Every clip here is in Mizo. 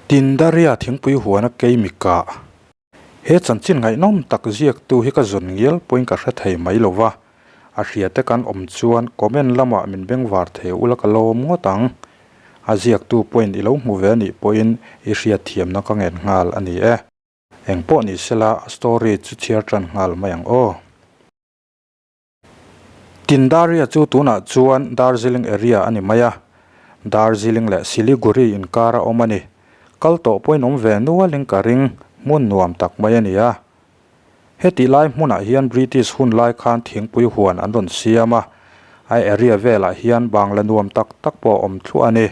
Tindaria thingpui huana keimi kah. He chanchin ngaihnawm tak ziaktu hi ka zawn ngial pawhin ka hre thei mai lo va, a hriate kan awm chuan comment lamah min bengvar thei ula ka lawm ngawt ang. A ziaktu pawhin i lo hmu ve anih pawhin i hriatthiamna ka ngen nghal a ni e. Eng pawh ni sela a story chu chhiar tan nghal mai ang aw. Tindaria chu tunah chuan Darjeeling area a ni mai a, Darjeeling leh Siliguri inkar a awm a ni. Kal tawh pawhin awm ve nualin ka ring, hmun nuam tak mai a ni a. Hetih lai hmunah hian British hun lai khan thingpui huan an rawn siam a, a area velah hian bangla nuam tak tak pawh a awm thluah a ni.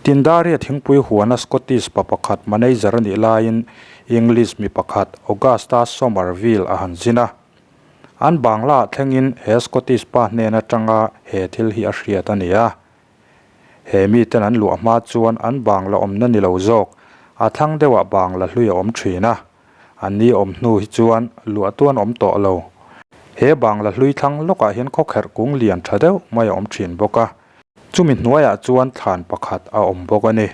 Tindaria thingpui huana Scottish pa pakhat manager a nih laiin English mi pakhat Augusta Somerville a han zin a. An Bangla ah thlengin he Scottish pa hnen atanga he thil hi a hriat a ni a. He miten an luah hma chuan an Bangla awmna ni lo zawk, a thlang deuhah Bangla hlui a awm thin a. An ni awm hnu hi chuan luahtu an awm tawh lo. He Bangla hlui thlang lawkah hian khawkherh kung lian tha deuh mai a awm thin bawk a. Chumi hnuaiah chuan thlan pakhat a awm bawk a ni.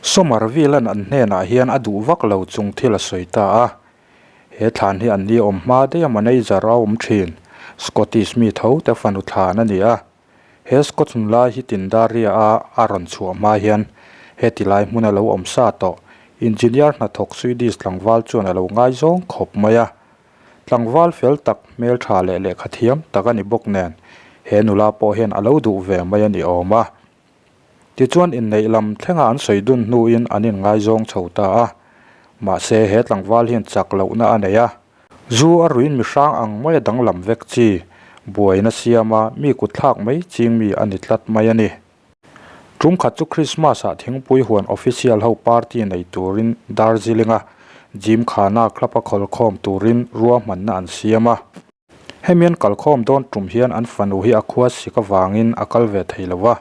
Somerville-a'n an hnenah hian a duh vak lo chung thil a sawi ta a. He thlan hi an ni awm hma daih a manager a awm thin. Scottish mi tho te fanu thlan a ni a. He Scotch nula hi Tindaria-a a rawn chhuah hma hian heti lai hmuna lo awm sa tawh engineer hnathawk Swedish tlangval chuan a lo ngaizawng khawp mai a. Tlangval fel tak, hmeltha leh lehkha thiam tak a ni bawk nen, he nula pawh hian a lo duh ve mai a ni awm a. Tichuan inneih lam thlenga an sawi dun hnuin an inngaizawng chho ta a. Mahse he tlangval hian chak lohna a nei a. Zu a ruin mihrang ang maia danglam vek chi, buaina siama mi kutthlak mai ching mi a ni tlat mai a ni. Tum khat chu Christmas ah thingpui huan official ho party nei turin Darjeeling a Gymkhana club a khawlkhawm turin ruahmanna an siam a. Hemi an kalkhawm dawn tum hian an fanu hi a khua sik avangin a kal ve thei lo va.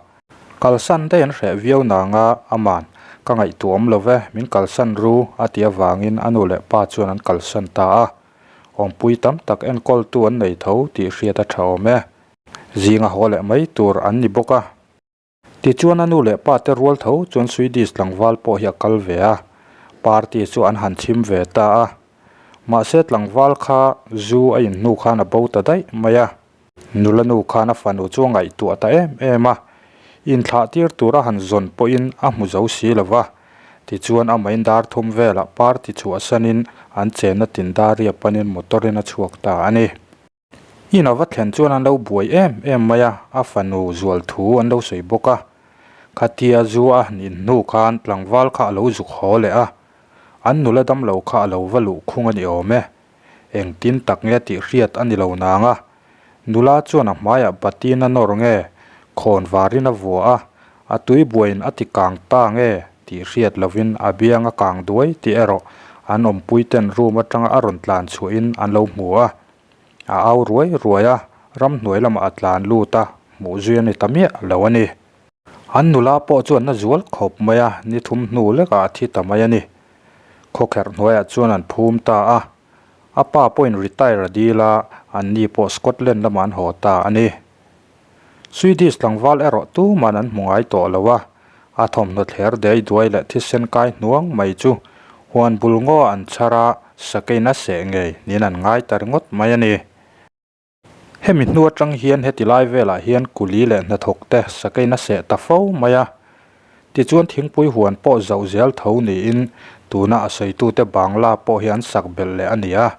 Kalsan daih an hreh viau nanga aman ka ngaihtuah awm lo ve, min kalsan ru a ti avangin a nu leh pa chuan an kalsan ta a. Awmpui tam tak enkawltu an nei tho tih hriat a tha awm e. Zinga haw leh mai tur an ni bawk a. Tichuan a nu leh pa te rual tho chuan Swedish tlangval pawh hi a kal ve a, party chu an han chhim ve ta a. Mahse tlangval kha zu a in hnu khan a bo ta daih mai a. Nula nu khan a fanu chu a ngaihtuah ta em em a, inthlah tir tura han zawn pawhin a hmu zo si lo va. Tichuan amahin dar thum velah party chhuahsanin an chenna Tindaria panin motor-in a chhuak ta a ni. In a va thlen chuan an lo buai em em mai a, a fanu zual thu an lo sawi bawk a. Khatia zu a han in hnu khan tlangval kha a lo zuk haw leh a, an nula damlo kha a lo va luh khung a ni awm e. Engtin tak nge tih hriat a ni lo nang a, nula chuan a hmaiah batin a nawr nge, khawn varin a vua a, a tui buaiin a ti kang ta nge tih hriat lovin a biang a kang duai tih erawh an awmpuiten room atanga a rawn tlan chhuahin an lo hmu a. A au ruai ruai a, ramhnuai lamah a tlan lut a, hmuh zui a ni ta miah lo a ni. An nula pawh chuan na zual khawp mai a, ni thum hnu lekah a thi ta mai a ni. Khawkherh hnuaiah chuan an phum ta a, a pa pawhin retire a dil a, anni pawh Scotland lamah an haw ta a ni. Swedish tlangval erawh tuman an hmu ngai tawh lo a, a thawmhnaw thler dei duai leh thisen kai hnuang mai chu huan bul ngaw an chhar a, sakein a seh ngei niin an ngai ta ringawt mai a ni. Hemi hnu atang hian heti lai velah hian kuli leh hnathawk te sakein a seh ta fo mai a, tichuan thingpui huan pawh zauh zel tho niin tuna a sawitute bangla pawh hi an sak belh leh a ni a.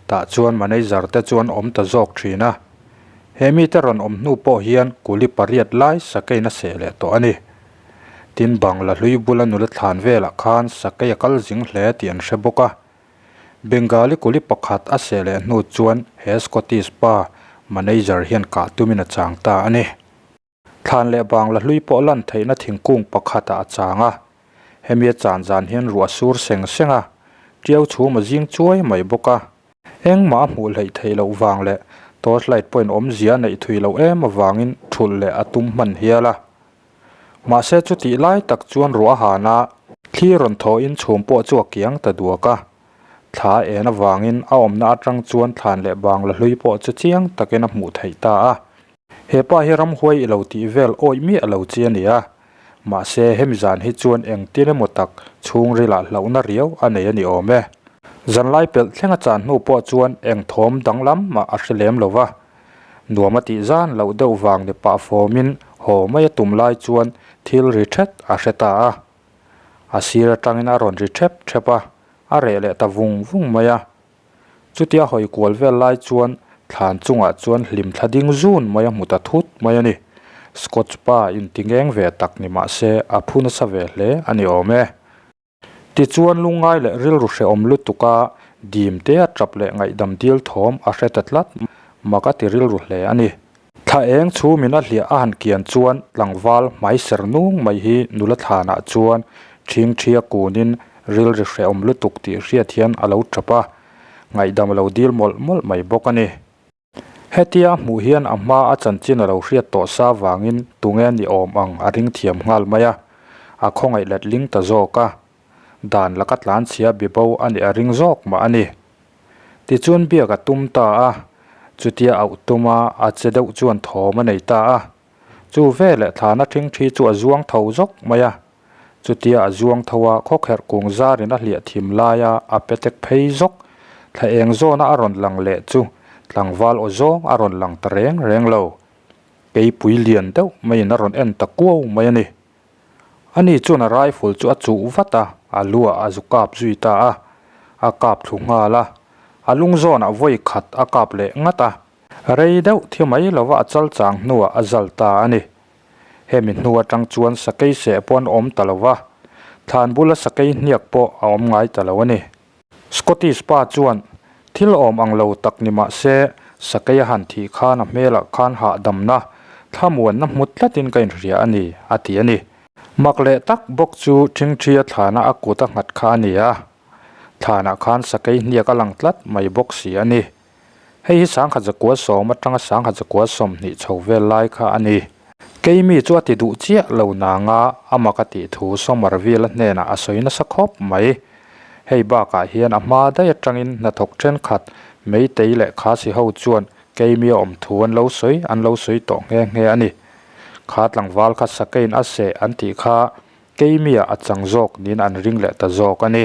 Tah chuan manager te chuan awm ta zawk thin a. He mite rawn awm hnu pawh hian kuli pariat lai sakeiin a seh leh tawh a ni. Tin bangla hlui bula nula thlan velah khan sakei a kal zing hle tih an hre bawk a. Bengali kuli pakhat a seh leh hnu chuan he Scottish pa manager hian kah tumin a chang ta a ni. Thlan leh bangla hlui pawh lan theihna thingkung pakhatah a chang a, hemi a chan zan hian ruah sur seng seng a, tiau chhum a zing chuai mai bawk a. Engmah a hmuh hleih theih loh vang leh torchlight pawhin awmzia a neih thui loh em avangin thulh leh a tum hman hial a. Mahse chutih lai tak chuan ruah a han a, thli rawn thawhin chhum pawh chu a kiang ta duak a. Thla en avangin a awmna atang chuan thlan leh bangla hlui pawh chu chiang takin a hmuh theih ta a. He pa hi ramhuai i lo tih vel awih miah lo chi a ni a. Mahse, hemi zan hi chuan engtin emaw tak chhungrilah hlauhna riau a nei a ni awm e. Zanlai pelh thleng a chan hnu pawh chuan eng thawm danglam mah a hre lem lo va. Nuam a tih zan loh deuh vang ni pah fawmin haw mai a tum lai chuan thil ri ṭhet a hre ta a. A sir atangin a rawn ri ṭhep ṭhep a, a reh leh ta vung vung mai a. Chutia hawi kual vel lai chuan thlan chungah chuan hlim thla ding zun mai a hmu ta thut mai a ni. Scotch pa inti ngeng ve tak ni mah se a phu nasa ve hle a ni awm e. Tichuan lungngai leh rilru hrehawm lutuka dim te a tap leh ngaihdam dil thawm a hre ta tlat mak a ti rilru hle a ni. Thla eng chhumin a hliah a han kian chuan tlangval hmai ser nung mai hi nula thlanah chuan ṭhingṭhia kunin rilri hrehawm lutuk tih hriat hian a lo ṭap a, ngaihdam a lo dil mawlh mawlh mai bawk a ni. Hetia a hmuh hian a hma a chanchin a lo hriat tawh sa vangin tunge ni awm ang a ring thiam nghal mai a, a khawngaih letling ta zawk a, dan laka tlanchhia bibo a nih a ring zawk mah a ni. Tichuan biak a tum ta a, chutia auh tuma a che deuh chuan thawm a nei ta a. Chu veleh thlana ṭhingṭhi chu a zuang tho zawk mai a. Chutia a zuang tho a, khawkherh kung zarin a hliah thim laia a petek phei zawk. Thla eng zawna a rawn lang leh chu tlangval aw zawng a rawn lang ta reng reng lo. Keipui lian deuh maiin a rawn en ta kuau mai a ni. Ani chuan a rifle chu a chuh vat a, a lu ah a zu kap zui ta a. A kap thlu nghal a, a lung zawnah vawi khat a kap leh ngat a. Rei deuh thi mai lova a chal chang hnuah a zal ta a ni. Hemi hnu atang chuan sakei seh pawh an awm ta lo va, thlan bula sakei hniak pawh a awm ngai ta lo a ni. Scottish pa chuan, Thil awm ang lo tak ni mah se, sakei a han thih khan a hmelah khan hahdamna, thlamuanna hmu tlatin ka inhria a ni, a ti a ni. Mak leh tak bawk chu ṭhingṭhia thlana a kut a nghat kha a ni a, thlanah khan sakei hniak a lang tlat mai bawk si a ni. Hei hi sangkhat zakua sawm atanga sangkhat zakua 20 chho vel lai kha a ni. Keimi chu a ti duh chiah lo nanga a mak a tih thu Somerville-a hnenah a sawi nasa khawp mai. Hei bakah hian a hma daih atangin hnathawk thenkhat Meitei leh Khasi ho chuan Keimi a awm thu an lo sawi an lo sawi tawh nghe nghe a ni. Kha tlangval kha Sakein a seh an tih kha Keimi-ah a chang zawk niin an ring leh ta zawk a ni.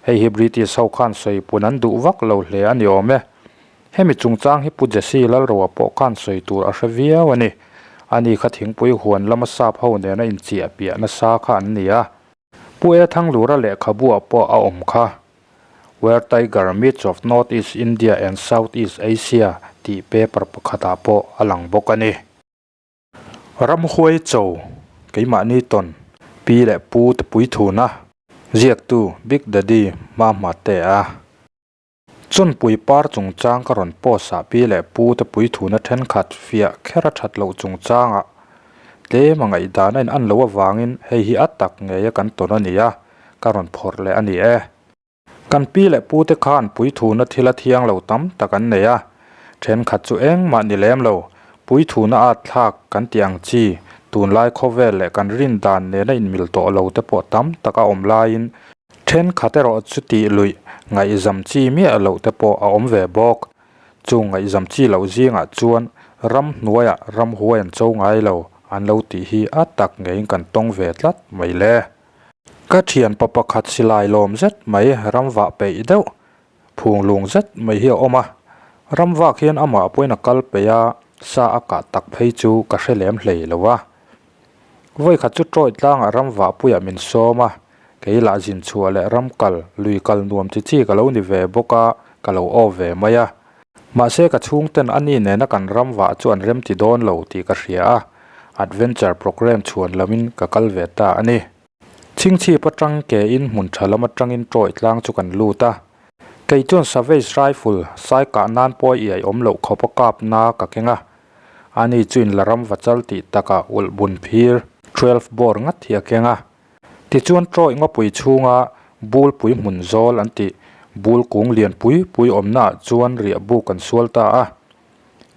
Hei hi British ho khan sawi pun an duh vak lo hle a ni awm e. Hemi chungchang hi Pu Jesse Lalroa pawh khan sawi tur a hre viau a ni. Ani kha thingpui huan lama sap ho nena inchiah piah nasa kha an ni a. Pu E Thanglura lehkhabuah pawh a awm kha. Where Tiger Meets of North East India and South East Asia tih paper pakhatah pawh a lang bawk a ni. Ramhuai cho, keimahni tawn, pi leh pu te pui thuna. Ziaktu Big Daddy hma hma te a. Chawnpui par chungchang ka rawn post ah pi leh pu te pui thuna thenkhat fiah kher a that loh chungchangah tlem a ngaihdan a in an loh avangin hei hi a tak ngei a kan tawn a ni a, ka rawn phawrh leh a ni e. Kan pi leh pute khan puithuna thil a thiang lo tam tak an nei a, thenkhat chu engmah ni lem lo, puithuna at thlak kan tih ang chi, tunlai khawvel leh kan rin dan nena inmil tawh lo te pawh tam tak a awm laiin thenkhat erawh chu tih luih ngaihzam chi miah loh te pawh a awm ve bawk. Chung ngaihzam chi loh zingah chuan ramhnuaiah ramhuai an cho ngai lo an lo tih hi a tak ngeiin kan tawng ve tlat mai le. Ka thianpa pakhat silai lawm zet mai ramvah peih deuh, phung lung zet mai hi a awm a. Ramvak hian amah pawhin a kal peih a, sa a kah tak phei chu ka hre lem hlei lo a. Vawikhat chu Troy tlangah ramvah puiah min sawm a, kei lah zin chhuah leh ram kal, lui kal nuam chi chi ka lo ni ve bawk a, ka lo aw ve mai a. Mahse ka chhungten ani nena kan ramvah chu an remti dawn lo tih ka hria a, adventure programme chhuan lamin ka kal ve ta a ni. Chhingchhip atang ke in hmun tha lam atangin tawih tlang chu kan lut a. Kei chuan Savage rifle sai kah nan pawh iai awm loh khawp a kap na ka keng a. Ani chu in la ram va chal tih takah ulh bun phir 12 bore ngat hi a keng a. Tichuan tawih ngawpui chhunga bulpui hmun zawl an tih bul kung lian pui pui awmnaah chuan riah buk kan sual ta a.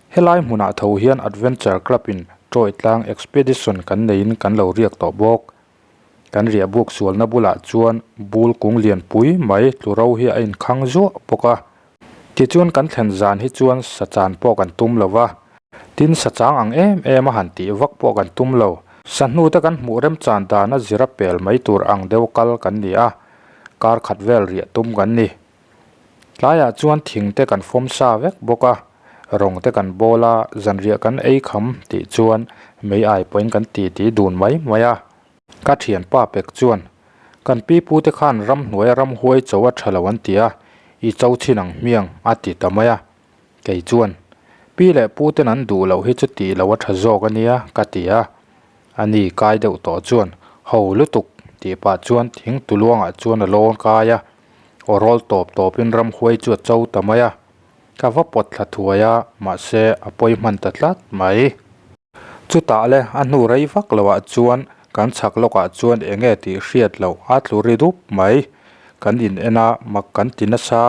Helai hmunah tho hian Adventure Club in Troy tlang expedition kan neiin kan lo riak tawh bawk. Kan riah buk sualna bulah chuan bul kung lian pui mai tlu ro hi a inkhang zuah bawk a. Tichuan kan thlen zan hi chuan sachan pawh kan tum lo va. Tin sachang ang em em a han tih vak pawh kan tum lo. Sahnu te kan hmuh remchan dana zira pel mai tur ang deuh kal kan ni a, kar khat vel riah tum kan ni. Tlaiah chuan thing te kan fawm sa vek bawk a, rawng te kan bawl a, zanriah kan ei kham tih chuan mei ai pawhin kan titi dun mai mai a. Ka thianpa pek chuan, Kan pi pute khan ramhnuaia ramhuai cho a tha lo an ti a, i cho chhin ang hmiang a ti ta mai a. Kei chuan, Pi leh pu ten an duh loh hi chu tih loh a tha zawk a nia, ka ti a. A ni kai deuh tawh chuan, Ho lutuk, tih pah chuan thing tuluangah chuan a lawn kai a. Aw rawl tawp tawpin ramhuai chu a cho ta mai a. Ka va pawt thla thuai a, mahse a pawi hman ta tlat mai. Chutah le a hnu rei vak loh ah chuan kan chhak lawkah chuan eng nge tih hriat loh a tlu ri dup mai. Kan in en a, mak kan ti nasa.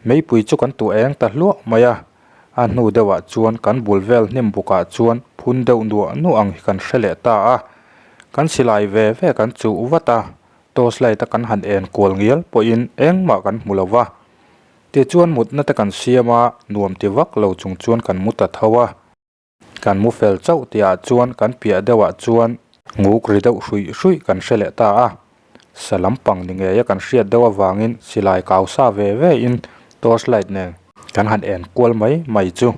Meipui chu kan tuah eng ta hluah mai a. A hnu deuhah chuan kan bul vel hnim bukah chuan phun deuh nuah nuah ang hi kan hre leh ta a. Kan silai ve ve kan chuh vat a, torch light a kan han en kual ngial pawhin engmah kan hmu lo va. Tichuan mutna te kan siam a, nuam ti vak lo chung chuan kan mu ta tho a. Kan mu fel chauh tihah chuan kan piah deuhah chuan nguk ri deuh hruih hruih kan hre leh ta a. Sa lampang ni ngeia kan hriat deuh avangin silai kau sa ve ve in torch light nen kan han en kual mai mai chu.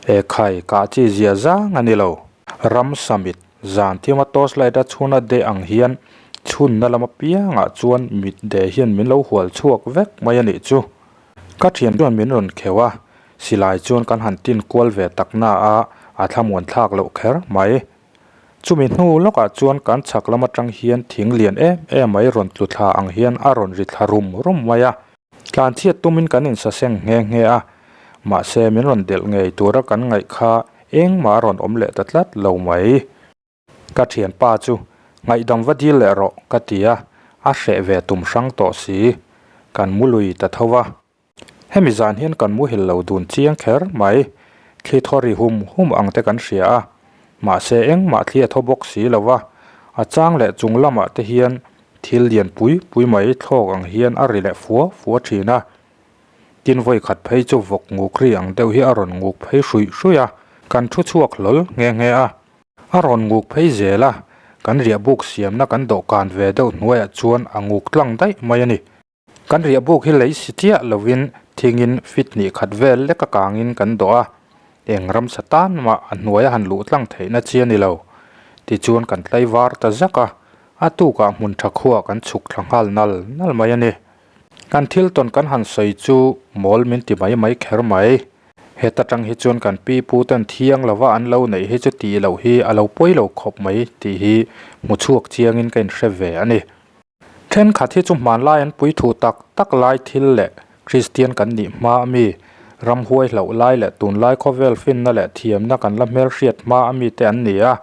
Ekhai kah chi zia zang a ni lo. Ram samit zan thima torch light a chhuna de ang hian chhunna lam apiangah chuan mit de hian min lo hual chhuak vek mai a nih chu. Ka thian chuan min rawn kheuh a, silai chuan kan han tin kual ve tak na a, a thlamuan thlak loh kher mai. Chumi hnu lawkah chuan kan chhak lam atang hian thing lian em em mai rawn tlu thla ang hian a rawn ri thla rum rum mai a. Tlanchhiat tumin kan insaseng nghe nghe a, mahse min rawn delh ngei tura kan ngaih kha engmah a rawn awm leh ta tlat lo mai. Ka thianpa chu ngaihdam va dil leh rawh ka ti a, a hreh ve tum hrang tawh si. Kan mu lui ta tho va. Hemi zan hian kan muhil lo dun chiang kher mai. Thli thaw ri hum hum ang te kan hria a, mahse engmah thli a thaw bawk si lo va. A chang leh chung lamah te hian thil lian pui pui mai thlawk ang hian a ri leh fua fua thin a. Tin vawi khat phei chu vawk nguk ri ang deuh hi a rawn nguk phei hruih hruih a, kan thu chhuak hlawl nghe nghe a. A rawn nguk phei zel a, kan riahbuk siamna kan dawhkan ve deuh hnuaiah chuan a nguk tlang daih mai a ni. Kan riahbuk hi lei si chiah lovin thingin fit hnih khat vel lek a kangin kan dawh a, eng ramsa tan mah a hnuaia han luh tlang theihna chi a ni lo. Tichuan kan tlaivar ta zak a, a tukah hmun tha khuaah kan chhuk thla nghal nal nal mai a ni. Kan thil tawn kan han sawi chu mawl min ti mai mai kher mai. Heta tang hi chuan kan pi pu ten thiang lova an lo neih hi chu tih loh hi a lo pawi lo khawp mai tih hi hmu chhuak chiangin ka inhre ve a ni. Thenkhat hi chu hmanlai an pui thu tak tak lai thil leh Kristian kan nih hma a mi, ramhuai hlauh lai leh tunlai khawvel finna leh thiamna kan la hmelhriat hma a mi te an ni a.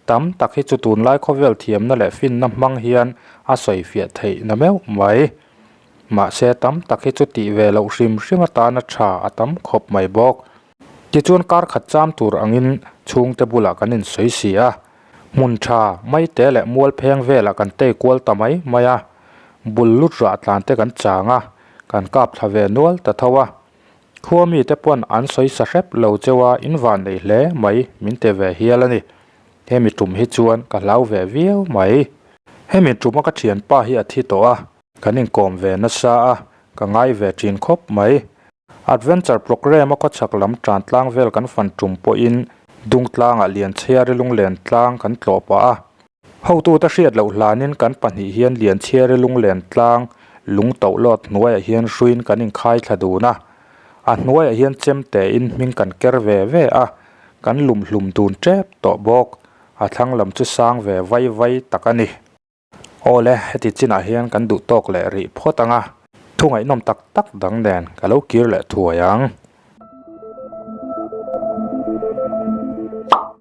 Tam tak hi chu tunlai khawvel thiamna leh finna hmang hian a sawifiah theih na meuh mai. Mahse tam tak hi chu tih ve loh hrim hrim atana tha a tam khawp mai bawk. Tichuan kar khat cham tur angin chhungte bulah kan insawi si a, hmun tha maite leh mual pheng velah kan tei kual ta mai mai a, bul lut rah tlan te kan chang a, kan kap thla ve nual ta tho a. Khua mite pawn an sawi sa hrep lo cheu a, in van nei hle mai min ti ve hial a ni. Hemi tum hi chuan ka hlau ve viau mai. Hemi tuma ka thianpa hi a thi tawh a, Kan inkawm ve nasa a, ka ngai ve thin khawp mai. Adventure programme a khawchhak lam tan tlang vel kan fan tum pawhin Dungtlangah Lianchhiari lunglen tlang kan tlawh pah a. Hotute hriat loh hlanin kan pahnih hian Lianchhiari lunglen tlang lung toh lawt hnuaiah hian hruiin kan inkhai thla dun a. A hnuaiah hian chemtein hming kan ker ve ve a, kan lum hlum dun tep tawh bawk. A thlang lam chu sang ve vai vai tak a ni. Awle, heti chinah hian kan duh tawk leh rih phawt ang a, thu ngaihnawm tak tak dang nen ka lo kir leh thuai ang.